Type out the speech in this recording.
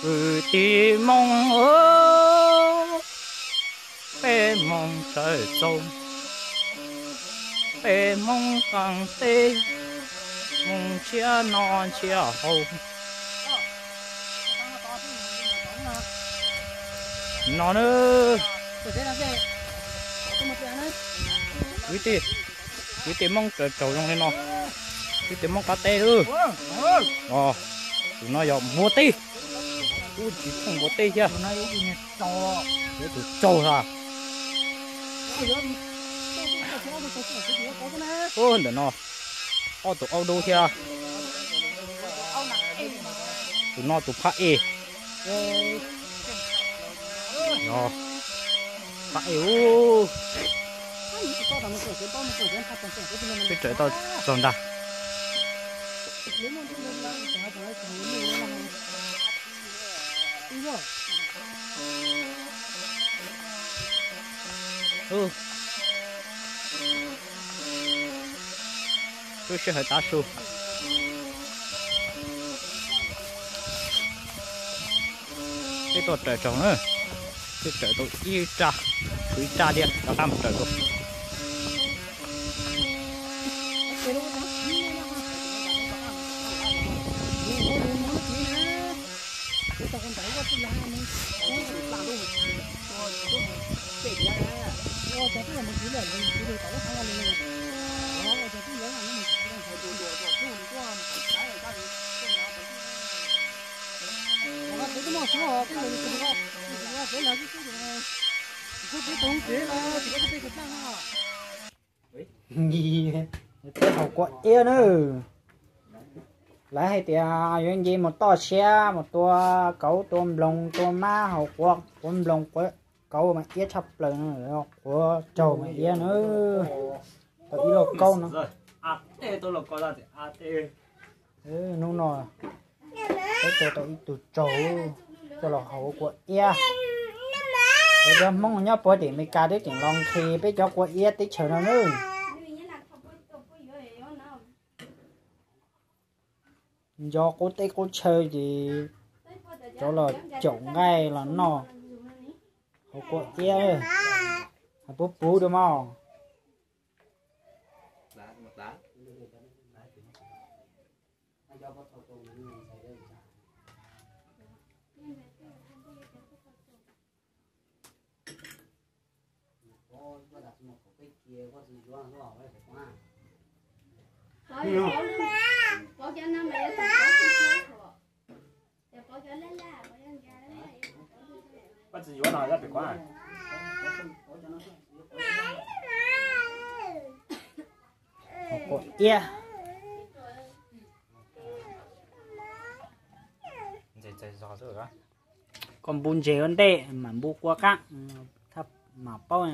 Kwv tij Hmoob, peb Hmoob sawv txog, peb Hmoob qee teb, Hmoob ntshiab noj ntshiab haus. No na, kwv tij, kwv tij Hmoob raws tsaug zoo li no, kwv tij Hmoob qab teb lawm. Os, tus no yog npua teb, ub tsis thooj npua teb thiab, yog tus tsaug ha. Ub, ntawm no ob tug aub dub thiab, tus no tus phab ej. Phab ej ub, peb raws tau txog ntag. Lub sij hawm tav su, peb tuaj raws tsaug na, peb raws tau ib raj, tshuav ib raj thiab rov qab mus raws dua. Peb haus kua iab na. Lawv hais tias yuav nce mus toj siab mus tua kauv tua nploos tua mab haus quav, quav nploos quav kauv mas iab tshaj plaws no, quav tsaug mas iab na. Tau ib lauj kaub no. Hnub no peb tua tau ib tug tsaug coj los haus kua iab. Cov Hmoob nyob puag tim Amelikas twb tseem los nqhis peb cov kua iab teb chaws no nawb. Nco qub teb qub chaw ces cov los caum nqaij los noj, haus kua iab, haus puv puv dua mog. Haus kua iab. Koj npu ntses ua ntej mam npu kua qaab, thaj mam paub.